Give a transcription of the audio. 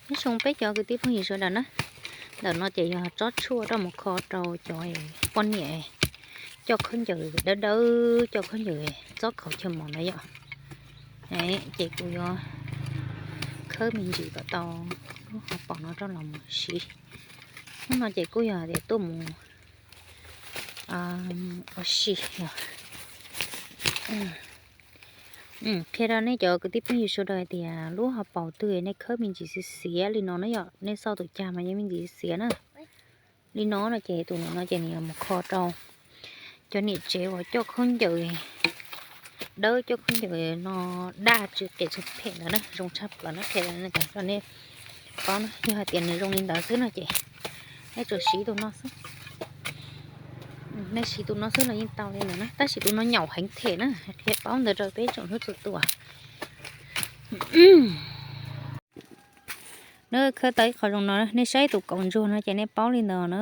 Nyob zoo peb cov kwv tij phooj ywg sawv daws na, ntawm no ces yog tsob tshuaj rau mus kho rau cov poj niam coj khaub ncaws dawb dawb, coj khaub ncaws txob khaum chaw mos na yom. Ces kuv yuav khawb me ntsis kom tau lub hauv paus no rau los mus siv. Hnub no ces kuj yog tias tuaj mus ua si. Qhia rau nej cov kwv tij phooj ywg sawv daws hais tias lub hauv paus twg nej khawb me ntsis xiav xiav li no na yom, nej xauj tus cag mas yeej me ntsis xiav na. Li no no ces tus no ces nws yuav mus kho rau cov niam tsev uas coj khaub ncaws dawb, coj khaub ncaws no daj tsis qias tsis phem ntawd na, zoo tshaj plaws na. Qhia rau nej paub na, yog hais tias nws zoo li ntawd xwb no ces nej tsuas siv tus no xwb. Nej siv tus no xwb los yeej tau li ntawd na, tab sis tus no nyaum heev thiab na, qhia paub ntawd rau peb tsoom hnub txhua tus. Nws khawb tau ib qho zoo no, nej saib tus kaus ntsuag no ces nej paub li ntawd na.